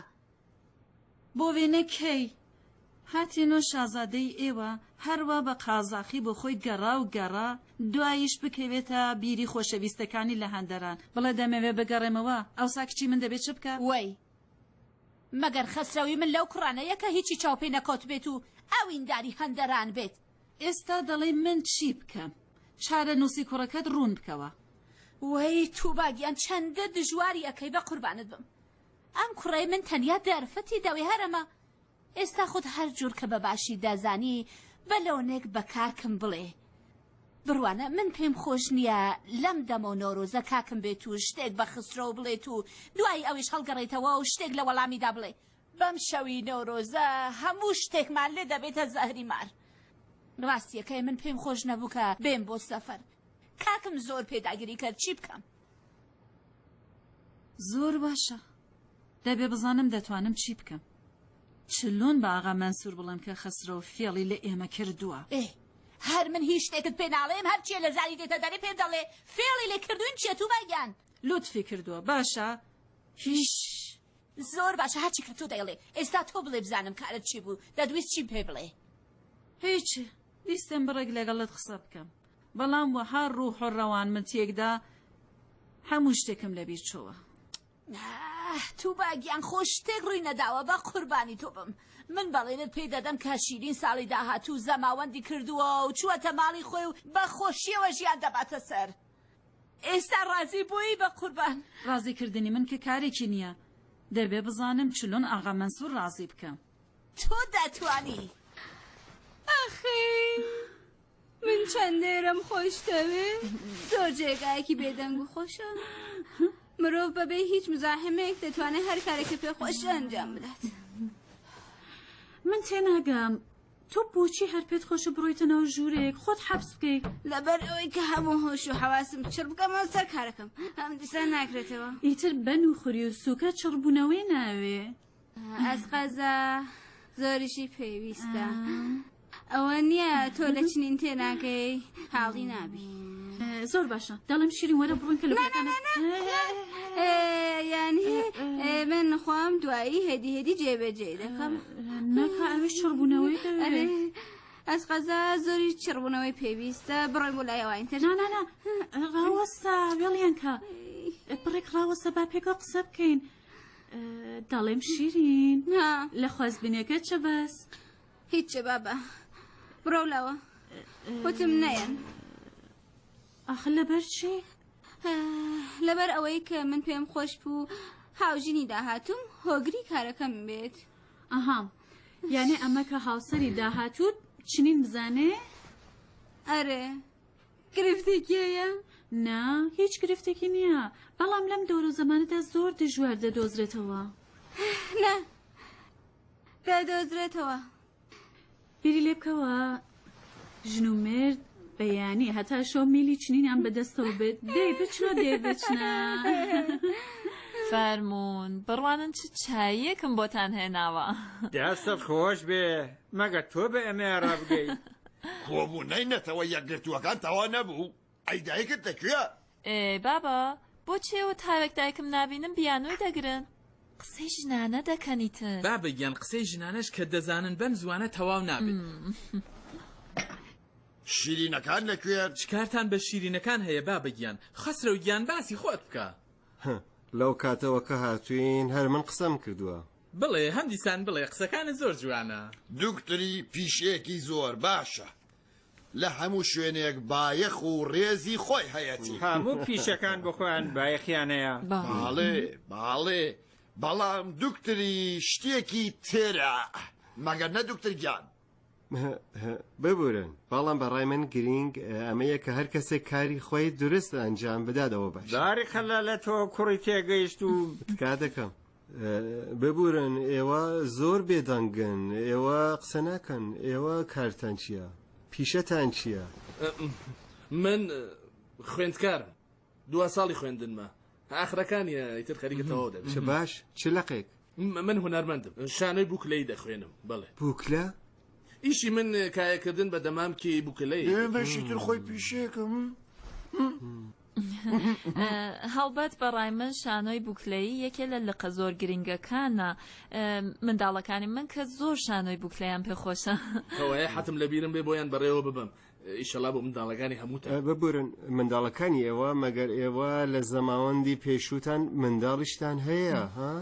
بۆ وێنە کەی هاتێنۆ شازادەی ئێوە هەروا بە قازاخی بۆ خۆی گەڕا و گەڕا دواییش بکەوێتە بیری خۆشەویستەکانی لە هەندەران بڵێ دەمەوێ بگەڕێمەوە ئەوسا کچی من دەبێ چ بکا؟
وەی مەگەر خەسرەوی من لەو کوڕانەیە کە هیچی چاو پێ نەکەوتبێت و ئەوینداری هەندەران بێت.
ئێستا دەڵێی من چی بکەم؟ چارەنووسی کوڕەکەت ڕوون بکەوە.
وەی توبا گیان چەندە دژواری ئەکەی بە قوربانت بم. ئەم کوڕەی من تەنیا دەرفەتی دەوێ هەر ئەمە. ئێستا خۆت هەر جور کە بە باشی دەزانی بە لۆنێک بە کاکم بڵێ. بڕوانە من پێم خۆش نییە لەم دەمەو نەورۆزە کاکم بێت و شتێک بە خسرەو بڵێت و دوایی ئەویش هەڵگەڕێتەوە و شتێک لە وەڵامیدا بڵێ. بەم شەوی نەورۆزە هەموو شتێکمان لێ دەبێتە زەهری مار. ڕاستییەکەی من پێم خۆش نەبوو کە بێم بۆ سەفەر. کاکم زۆر پێداگری کرد چی بکەم؟
زۆر باشە. دەبێ بزانم دەتوانم چی بکەم. چلۆن بە ئاغا مەنسوور بڵێم کە خەسرەو فێڵی لە ئێمە کردووە؟
ئێ، هەر من هیچ شتێکت پێ ناڵێم، هەر چییە لە زاری دێتە دەرێ پێم دەڵێ. فێڵی لێ کردووین چییە تووبا گیان؟
لوتفی کردووە. باشە، هیچ.
زۆر باشە، هەرچی کە تۆ دەیڵێ. ئێستا تۆ بڵێ بزانم کارت چی بوو، دەتویست چیم پێ بڵێ؟
هیچ، ویستم بڕێک لەگەڵت قسە بکەم. بەڵام وەها ڕوح و ڕەوانمن تێکدا هەموو شتێکم لەبیر چۆوە.
ئاه توبا گیان خۆ شتێک ڕووی نەداوە بە قوربانی تۆ بم من بەڵێنت پێ دەدەم کە شیرین ساڵی داهاتوو زەماوەندی کردووە و چووەتە ماڵی خۆی و بە خۆشیەوە ژیان دەباتە سەر ئێستا ڕازی بووی بە قوربان.
ڕازی کردنی من کە کارێکی نییە دەبێ بزانم چلۆن ئاغا مەنسوور ڕازی بکەم.
تۆ دەتوانی.
ئاخی من چەند لێرەم خۆش دەوێ زۆر جێگایەکی بێدەنگ و خۆشە مرۆڤ بەبێ هیچ مزاحمێک دەتوانێت هەر کارێکی پێ خۆش ئەنجام بدات
من تێناگەم تۆ بۆچی هەر پێت خۆشە بڕۆیتە ناو ژوورێک خۆت حەبس بکەی
لەبەر ئەوەی کە هەموو هۆش و حەواسم چڕ بکەمەوە سەر کارەکەم ئەم دیسان ناکرێتەوە
ئیتر بەن و خوری و سوکە چڕبوونەوەی ناوێ
ئەسقەزا زۆریشی پێویستە ئەوە نییە تۆ لە چنین تێناگەی حاڵی نابی
زۆر باشە دەڵێم شیرین وەرە بڕۆین کە لە
یانی من خۆم دوایی هێدی هێدی جێبەجێ دەکەم
نەکا ئەویش چڕبوونەوەی
ئەرێ ئەس قەزا زۆری چڕبوونەوەی پێویستە بڕۆین بۆ لای ئەوانی تر
نا نا نا ڕاوەستە وێڵیان کە بڕێک ڕاوەستە با پێکەوە قسە بکەین دەڵێم شیرین لە خوازبینەکە چە باس
هیچ بابە بڕۆ لەوە وتم نەیەن
ئاخ لەبەر چی
لەبەر ئەوەی کە من پێم خۆش بوو هاوژینی داهاتوم هۆگری کارەکەم بێت
ئەها یانێ ئەمە کە هاوسەری داهاتوت چنین بزانێ
ئەرێ گرفتێکی هەیە؟
نا هیچ گرفتێکی نییە بەڵام لەم دەور و زەمانەدا زۆر دژوار دەدۆزرێتەوە.
نا دەدۆزرێتەوە.
بیری لێ بکەوە ژن و مێرد بەیانی هەتا شەو میلی چنینیان بەدەستەوە بێت دەی بچنە دەی بچنە. فەرموون بڕوانن چ چاییەکم بۆتان هێناوە.
دەستت خۆش بێ مەگەر تۆ بە ئێمەیا ڕابگەی.
کۆبوونەی نەتەوە یەکگرتووەکان تەواو نەبوو؟ ئەی دایکت لە کوێ؟
ئێ بابە بۆچی ئێوە تاوێک دایکم نابینن بیانووی دەگرن؟ قسەی ژنانە دەکەن ئیتر.
بابە گیان قسەی ژنانەش کە دەزانن بەم زووانە تەواو نابێت.
شیرینەکان لە کوێن؟
چ کارتان بە شیرینەکان هەیە بابە گیان؟ خەسرەو گیان باسی خۆت بکە.
لەو کاتەوە کە هاتووین هەر من قسەم کردووە.
بڵێ هەمدیسان بڵێ قسەکانت زۆر جوانە.
دوکتری پیشێکی زۆر باشە لە هەموو شوێنێک بایەخ و ڕێزی خۆی هەیەتی.
هەموو پیشەکان بۆ خۆیان بایەخیان هەیە.
باڵێ باڵێ بەڵام دوکتری شتێکی ترە مەگەر نە دوکتر گیان.
ببورن بەڵام بەڕای من گرینگ ئەمەیە کە هەر کەسێک کاری خۆی دروست ئەنجام بدات ئەوە باشە.
باریکەللا لە تۆ کوڕی تێگەیشت و.
تکا دەکەم ببورن ئێوە زۆر بێدەنگن ئێوە قسە ناکەن ئێوە کارتان چییە؟ پیشەتان چییە؟
من خوێندکارم دوا ساڵی خوێندنمە ئاخرەکانیە ئیتر خەریکە تەواو دەبێت.
چ باش چ لەقێک؟
من هونەرمەندم شانۆی بوکلەیی دەخوێنم بەڵێ.
بوکلە؟
ئیشی من کایەکردن بە دەمامکی بوکەلەیە.
ئێمەشی تر خۆی پیشەیەکم.
هەڵبەت بە ڕای من شانۆی بوکلەیی یەکێ لە لقە زۆر گرنگەکانە. منداڵەکانی من کە زۆر شانۆی بوکلەیان پێ خۆشە.
کەوایە حەتم لە بیرم بێ بۆیان بەڕێوە ببەم. ئیشەڵا بۆ منداڵەکانی هەمووتان.
ببورن منداڵەکانی ئێوە مەگەر ئێوە لە زەماوەندی پێشووتان منداڵیشتان هەیە ها؟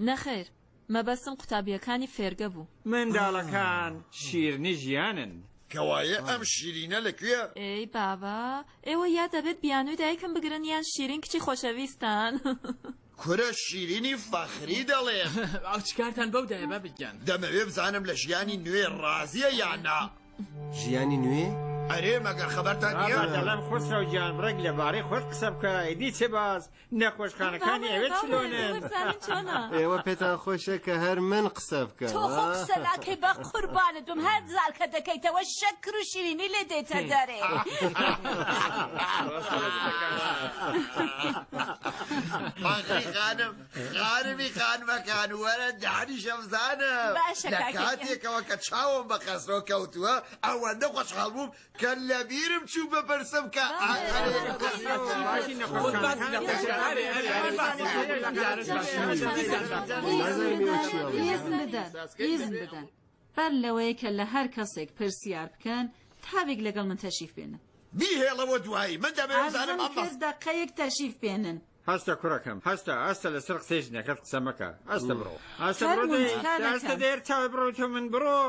نەخێر مەبەستم قوتابییەکانی فێرگە بوو.
منداڵەکان شیرنی ژیانن.
کەوایە ئەم شیرینە لە کوێ؟
ئەی بابە ئێوە یا دەبێت بیانووی دایکم بگرن یان شیرین کچی خۆشەویستان.
کورە شیرینی فەخری دەڵێم.
ئەو چکارتان بەو دایە بابە گیان؟
دەمەوێ بزانم لە ژیانی نوێ ڕازیە یان نا؟
ژیانی نوێ؟
ئەرێ مەگەر خەبەرتان نییە؟
بابە دەڵێم خسرەو گیان ڕێک لەبارەی خۆت قسە بکە ئیدی چ باس نەخۆشخانەکانی ئەوێ چلۆنن؟
ئێوە پێتان خۆشە کە هەر من قسە بکەم
تۆ خۆ قسە ناکەی بە قوربانت بم هەر جار کە دەکەیتەوە شەکر و شیرینی لێ دێتە دەرێ.
فەخری خانم خانمی خانمەکان وەرە دانیشە بزانم
باشە
لە
کاکە گیان.
کاتێکەوە کە چاوم بە خەسرۆ کەوتووە ئەوەندە خۆشحاڵ بووم کە لەبیرم چوو بپرسم کە
ئیزن بدەن ئیزن بدەن بەر لەوەی کە لە هەر کەسێک پرسیار بکەن تاوێک لەگەڵ من تەشریف بێنن.
بیهێڵەوە دوایی من دەمەوێ بزانم
عەرزم
ئەم
کرد دەقەیەک تەشریف بێنن.
هەستە کوڕەکەم هەستە هەستە لەسەر قسەی ژنەکەت قسە مەکە هەستە بڕۆ هەستە بڕۆ
فەرموون
دەی
تکا
هەستە
دەکەم.
دەیر چاوی بڕۆ تۆ من بڕۆ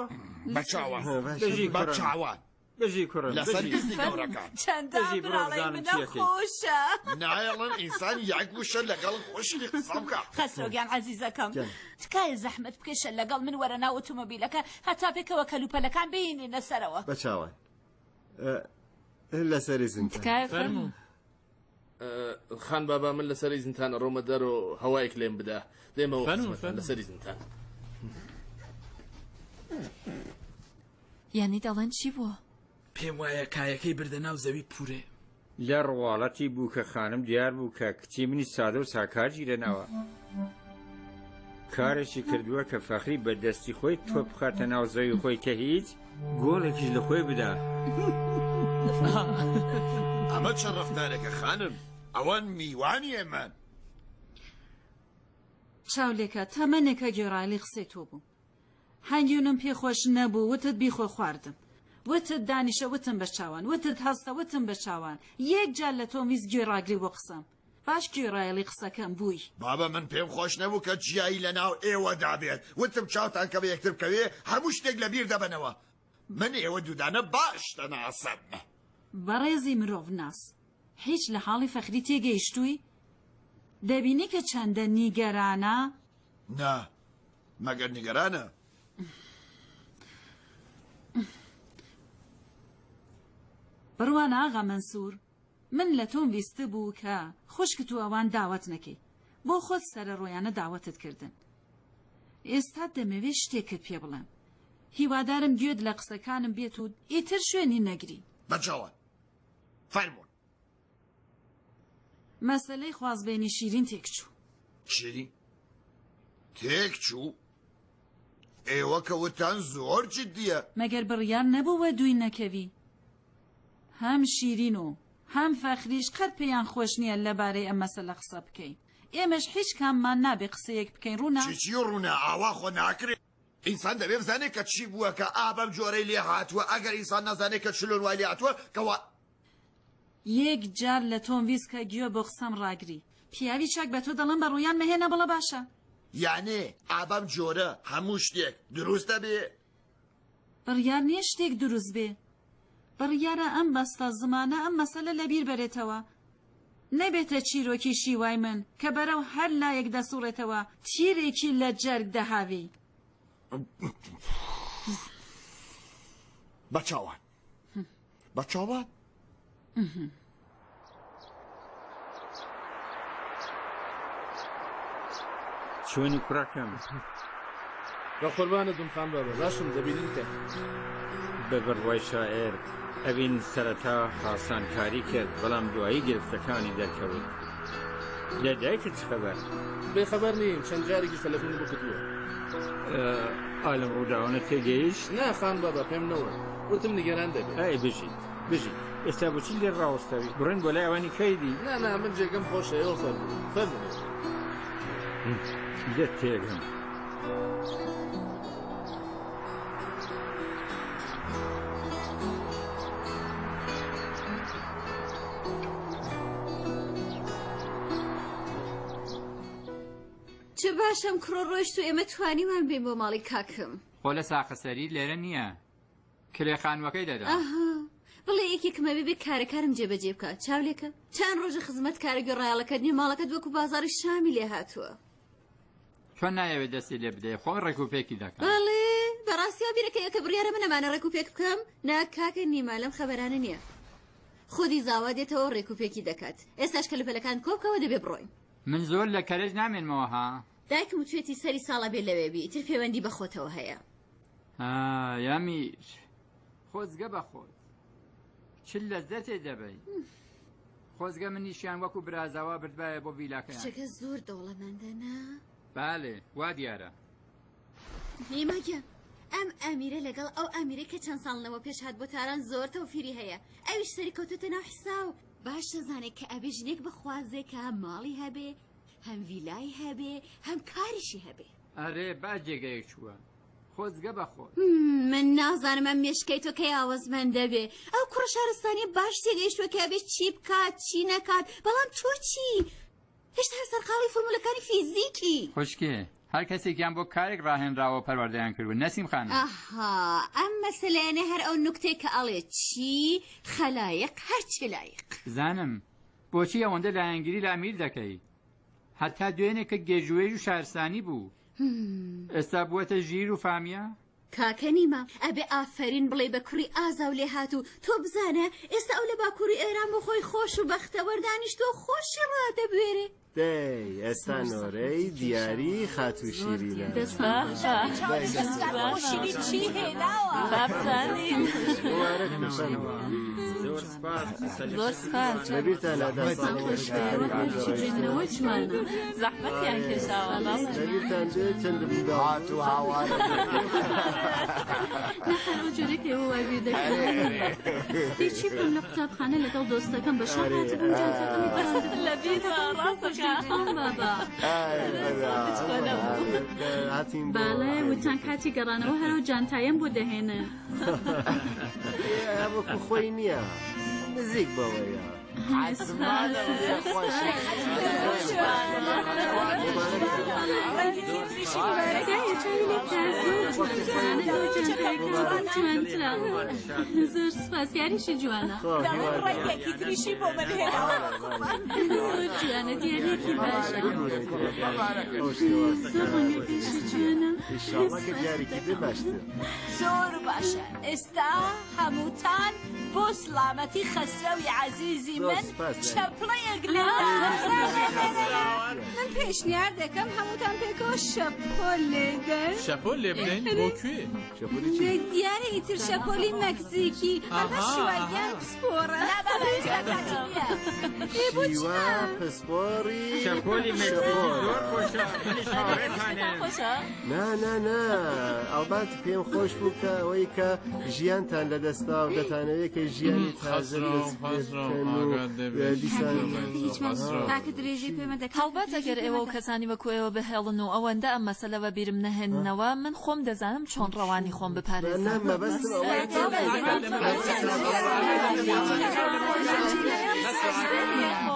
بەچاوان
بژی کوڕم
بەچاوان
بژی کوڕم
لەسەر
بژی
ئیزنی گەورەکان.
چەندە
بژی بڕۆ
مناڵەی
بزانم
منە
چیەکەی.
خۆشە.
نایەڵن ئینسان یەک وشە لەگەڵ خۆشی قسە بکا.
خەسرۆ گیان عەزیزەکەم
گیان.
تکایە زەحمەت بکێشە لەگەڵ من وەرە ناو ئۆتۆمۆبیلەکە هەتا پێکەوە کەلوپەلەکان بهینینە سەرەوە.
بەچاوان لەسەر ئیزنتان.
تکایە فەرموو.
خان بابا من لەسەر ئیزنتان ئەڕۆمە دەرۆ هەوایەک لێم بدە دێمەوە
فەرموو،
خزمەتان
فەرموو.
لەسەر ئیزنتان.
یانی دەڵێن چی بووە؟
پێم وایە کایەکەی بردە ناو زەوی پورێ.
لە ڕواڵەتی بووکە خانم دیار بوو کە کچی منی سادە و ساکار گیرەناوە. کارێکی کردووە کە فەخری بە دەستی خۆی تۆپ بخاتە ناو زەوی خۆی کە هیچ گۆڵێکیش لە خۆی بدا.
ئەمە چ ڕەفتارێکە خانم؟ ئەوان میوانی ئێمەن.
چاو لێکە تەمەنێکە گوێڕایەڵی قسەی تۆ بووم. هەنگوینم پێ خۆش نەبوو وتت بیخۆ خواردم. وتت دانیشە وتم بە چاوان. وتت هەستە وتم بە چاوان. یەک جار لە تۆم ویست گوێ ڕاگری بۆ قسەم. باش گوێڕایەڵی قسەکەم بووی.
بابە من پێم خۆش نەبوو کە جیایی لە ناو ئێوەدا بێت. وتم چاوتان کە بە یەکتر بکەوێ هەموو شتێک لە بیر دەبەنەوە. من ئێوە دوودانە باش دەناسم.
بەڕێزی مرۆڤناس هیچ لە حاڵی فەخری تێگەیشتووی؟ دەبینی کە چەندە نیگەرانە؟
نا، مەگەر نیگەرانە؟
بڕوانە ئاغا مەنسوور، من لە تۆم ویستبوو کە خوشکت و ئەوان داوەت نەکەی، بۆ خۆت سەرەڕۆیانە داوەتت کردن. ئێستا دەمەوێ شتێکت پێ بڵێم. هیوادارم گوێت لە قسەکانم بێت و ئیتر شوێنی نەگری.
بەجاوان. فەرموون.
مەسەلەی خوازبێنی شیرین تێکچوو.
چی؟ تێکچوو؟ ئێوە کە وتتان زۆر جدییە.
مەگەر بڕیار نەبوو وەدووی نەکەوی؟ هەم شیرین و هەم فەخریش قەت پێیان خۆش نییە لەبارەی ئەم مەسەلە قسە بکەین. ئێمەش هیچ کاممان نابێ قسەیەک بکەین ڕوونە؟
چی چی ڕوونە؟ ئاوا خۆ ناکرێ. ئینسان دەبێ بزانێ کە چی بووە کە ئا بەم جۆرەی لێ هاتووە، ئەگەر ئینسان نەزانێ کە چلۆن وای لێ هاتووە کە وا.
یەک جار لە تۆم ویست کە گوێ بۆ قسەم ڕاگری. پیاوی چاک بە تۆ دەڵێم بە ڕوویان مەهێنە بڵێ باشە.
یانێ ئا بەم جۆرە هەموو شتێک دروست دەبێ؟
بڕیار نییە شتێک دروست بێ. بڕیارە ئەم بەستە زمانە ئەم مەسەلە لەبیر بەرێتەوە. نەبێتە چیرۆکی شیوای من کە بەرەو هەر لایەک دەسوڕێتەوە تیرێکی لە جەرگ دەهاوی.
بە چاوان. بە چاوان.
چۆنی کوڕەکەم؟
بە قوربانت بم خان بابە، باشم دەبینین کە.
بە بڕوای شاعێر، ئەوین سەرەتا هاسانکاری کرد، بەڵام دوایی گرفتەکانی دەرکەوت. لە دایکت چ خەبەر؟
بێ خەبەر نیم، چەند جارێکیش تەلەفونم بۆ کردووە.
ئا لەم ڕووداوانە تێگەیشت؟
نا خان بابا پێم نەوت. وتم نیگەران دەبێ.
ئەی بژیت بژیت. ئێستا بۆچی لێرە ڕاوەستاوی؟ بڕۆین بۆ لای ئەوانی کەی دی؟
نا نا من جێگەم خۆشە ئێوە فەرموون. فەرموون.
لێت تێگەم.
چ باش ئەم کوڕە ڕۆیشت و ئێمە توانیمان بێین بۆ ماڵی کاکم.
خۆ لە ساقەسەری لێرە نییە کرێ خانووەکەی دەدا.
ئەها بڵێ یەکێکم ئەبێ بێ کارەکارم جێبەجێ بکا چاو لێکە چەند ڕۆژە خزمەت کارە گوێڕایەڵەکەت نییە ماڵەکەت وەکو بازاڕی شامی لێ هاتووە.
چۆن نایەوێت دەستی لێ بدەی خۆم ڕێک و پێکی دەکەم.
بەڵێ بەڕاستی وا بیرەکەیەوە کە بڕیارە من ئەمانە ڕێک و پێک بکەم؟ نا کاکە نیما لەم خەبەرانە نییە خودی زاوا دێتەوە ڕێک و پێکی دەکات ئێستاش کەلوپەلەکان کۆ بکەوە دەبێ بڕۆین.
من زۆر لە کەرەج نامێنمەوە ها.
دایکم وتوێتی سەری ساڵ ئەبێ لەوێ بی ئیتر پێوەندی بە خۆتەوە هەیە.
ئای ئەمیر خۆزگە بە خۆت چ لەزەتێ دەبەی خۆزگە منیشیان وەکو برازاوا بردبایە بۆ ڤیلاکەیان.
کچەکە زۆر دەوڵەمەندە نا؟
بالێ وا دیارە.
نیما گیان ئەم ئەمیرە لەگەڵ ئەو ئەمیرەی کە چەند ساڵ لەوە پێش هات بۆ تاران زۆر تەوفیری هەیە ئەویش سەری کەوتۆتە ناو حساو باش دەزانێ کە ئەبێ ژنێک بخوازێ کە هەم ماڵی هەبێ هەم ڤیلای هەبێ هەم کاریشی هەبێ.
ئەرێ با جێگەیەک چووە خۆزگە بە خۆت.
من نازانم ئەم مێشکەی تۆ کەی ئاوەزمەند دەبێ ئەو کوڕە شارستانیە باش تێگەیشتووە کە ئەبێ چی بکات چی نەکات بەڵام تۆ چی؟ هێشتا هەر سەرقاڵی فورمولەکانی فیزیکی.
خوشکێ هەر کەسێکیان بۆ کارێک ڕاهێنراوە پەروەردەیان کردووە نەسیم خانم.
ئەها ئەم مەسەلەیانە هەر ئەو نوکتەی کە ئەڵێ چی خەلایق هەر چ لایق.
بزانم بۆچی ئەوەندە لایەنگیری لە ئەمیر دەکەی هەتا دوێنێ کە گێژوێژ و شارستانی بوو ئێستا بووەتە ژیر و فامیە؟
کاکە نیما ئەبێ ئافەرین بڵێی بە کوڕی ئازا و لێهاتوو، تۆ بزانە ئێستا ئەو لە باکووری ئێران بۆ خۆی خۆش و بەختەوەر دانیشتووە و خۆشی ڕادەبوێرێ.
دەی ئێستا نۆرەی دیاری خاتوو شیرینە.
زۆر سپاس.
لەبیرتانە داستانی
زەحمەتیان کێشاوە بەڵێ.
لەبیرتان بێ چەندم منداڵ
هات و هاوار
نا هەر ئەو جۆرەی کە ئێوە وای بیر دەکەنەوە نییە. دەی چی بکەم لە قوتابخانە لەگەڵ دۆستەکەم بە شەڕ هاتبووم جانتاکەمی پەڕاندبوو.
لەبیرمە ڕاستەکە.
خۆم بابا.
ئای بەلا هاتین بۆ
بەڵێ وتان کاتی گەڕانەوە هەر ئەو جانتایەم بۆ دەهێنن.
ئێ وەکو خۆی نییە نزیک بەوەیە.
زۆر سپاس یاریشی جوانە
ڕەنگێکی تریشی بۆ من هێناوە
زۆر جوانە دیاریەکی باشە زۆر ڕەنگەکەشی جوانە
ئیشاڵڵا کە دیارێکی بێ باشتر
زۆر باشە ئێستا هەمووتان بۆ سڵامەتی خەسرەوی عەزیزی من چەپڵەیەک لێدەن.
من پێشنیار دەکەم هەمووتان پێکەوە شەپۆل لێدەن.
شەپۆل لێ بدەین؟ بۆ کوێ؟
شەپۆلی چی؟
دیارە ئیتر شەپۆلی مەکزیکی. ئەمە شیوا گیان پسپۆڕە.
نا بابا ئێستا کاتی نییە.
ئێ بۆ چی
شیوا
نا؟
پسپۆڕی
شەپۆلی مەکزیکی زۆر خۆشە منیش هاوڕێتانم.
خۆشە؟
نا نا نا ئەڵبەت پێم خۆش بوو کە ئەوەی کە ژیانتان لەدەستدا و دەتانەوێت کە ژیانی تازە
خەسرەو
دەست پێ
خەسرەو
بکەن و
ئاگات لێ بێ
دیسان
کاکە درێژەی پێ مەدە کاکە
هەڵبەت
درێژەی
ئەگەر
پێ
ئێوە و
مەدە.
کەسانی وەکو ئێوە بهێڵن و ئەوەندە ئەم مەسەلە وەبیرم نەهێننەوە من خۆم دەزانم چۆن ڕەوانی خۆم
نا
بپارێزم.
مەبەستم ئەوەیە کە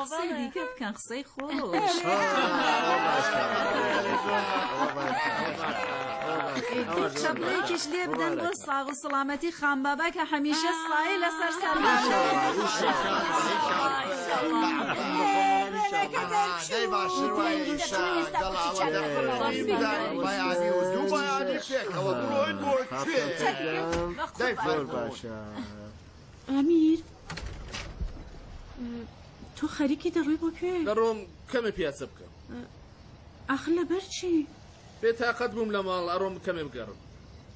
قسەی دیکە بکەن قسەی خۆش.
ها ئەوە باشە ئەوە باشە ئەوە زۆر
چەپڵەیەکیش
باشە
لێ بدەن بۆ
مبارەکە
ساغ و سڵامەتی خانبابا کە هەمیشە سایەی لەسەر سەرمان
دەی باشتر وایە ئیشە گەڵاڵە دەکەین بدەین بەیانی و دوو بەیانی پێکەوە بڕۆین بۆ کوێ دەی
زۆر
فەرموون.
باشە
ئەمیر تۆ خەریکی دەڕۆی بۆ کوێ؟
دەڕۆم کەمێ پیاسە بکەم.
ئاخر لەبەر چی؟
بێتاقەت بووم لە ماڵ ئەڕۆم کەمێ بگەڕم.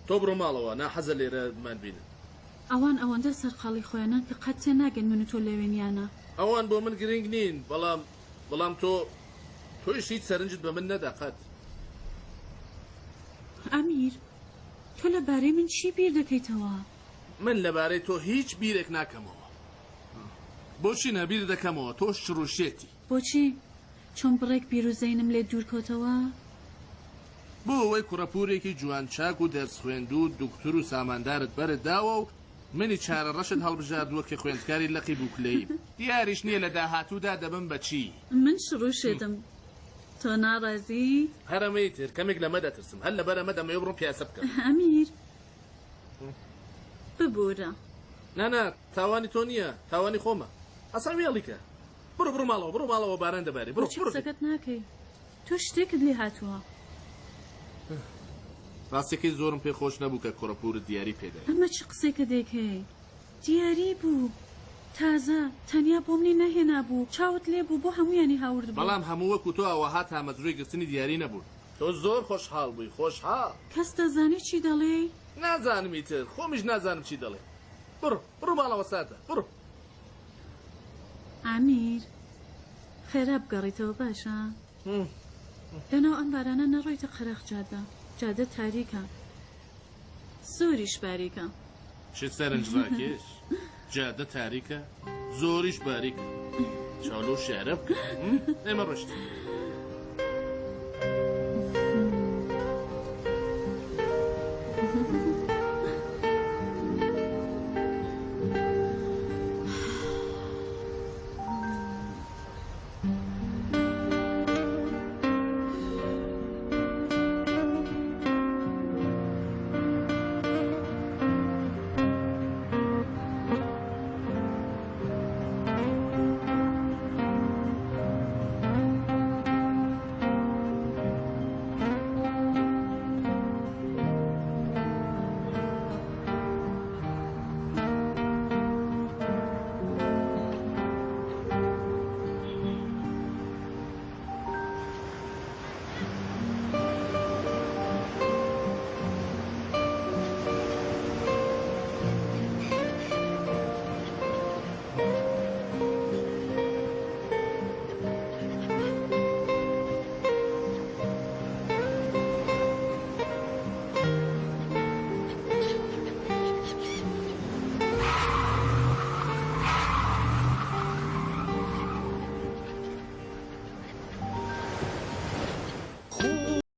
تۆ بڕۆ ماڵەوە ناحەزە لێرە بمانبینن.
ئەوان ئەوەندە سەرقاڵی خۆیانن کە قەت تێناگەن من و تۆ لەوێن یان نا.
ئەوان بۆ من گرنگ نین بەڵام بەڵام تۆ تۆیش هیچ سەرنجت بە من نەدا قەت.
ئەمیر.
تۆ لە بارەی من چی بیر دەکەیتەوە؟
من لەبارەی تۆ هیچ بیرێک ناکەمەوە. بۆچی نا بیر دەکەمەوە، تۆش چڕ و شێتی.
بۆچی؟ چون بڕێک بیر و زەینم لێت دوور کەوتەوە؟
بۆ ئەوەی کوڕە پوورێکی جوان چاک و دەرس خوێندوو و دوکتور و ساماندارت بەرت داوە و منی چارە ڕەشت هەڵبژاردووە کە خوێندکاری لقی بووکلەییم. دیاریش نییە لە داهاتوودا دەبم بە چی.
من شڕ و شێتم. تۆ ناڕازیت؟
هەر ئەمەی تر، کەمێک لەمە دەترسم. هەر لەبەر ئەمە دەمەوێ بڕۆم پیاسە بکەم.
ئەمیر، ببوورە.
نا نا، تاوانی تۆ نییە، تاوانی خۆمە. ئەسڵەن وێڵی کە. بڕۆ بڕۆ ماڵەوە، بڕۆ ماڵەوە باران دەبارێ. بڕۆ،
بۆچی
بڕۆ.
قسەکەت ناکەی؟ تۆ شتێکت لێ هاتووە.
ڕاستیەکەی زۆرم پێ خۆش نەبوو کە کوڕە پوورت دیاری پێ دای.
ئەمە چ قسەیەکە دەیکەی؟ دیاری بوو. تازە، تەنیا بۆ منی نەهێنابوو، چاوت لێ بوو بۆ هەموویانی هاوردبوو.
بەڵام هەموو وەکوو تۆ ئەوەها تامەزرۆی گرتنی دیاری نەبوون. تۆ زۆر خۆشحاڵ بووی، خۆشحاڵ.
کەس دەزانی چی دەڵێی؟
نازانم ئیتر، خۆمیش نازانم چی دەڵێم. بڕۆ، بڕۆ ماڵەوە ساردە، بڕۆ.
ئەمیر، خێرا بگەڕێیتەوە باشە؟ لەناو ئەم بارانە نەڕۆیتە قەراخ جادە، جادە تاریکە، زۆریش باریکە.
چ سەرنجڕاکێش! جادە تاریکە، زۆریش باریکە. چاو لەو شیعرە بکە. ئێمە ڕۆشتین.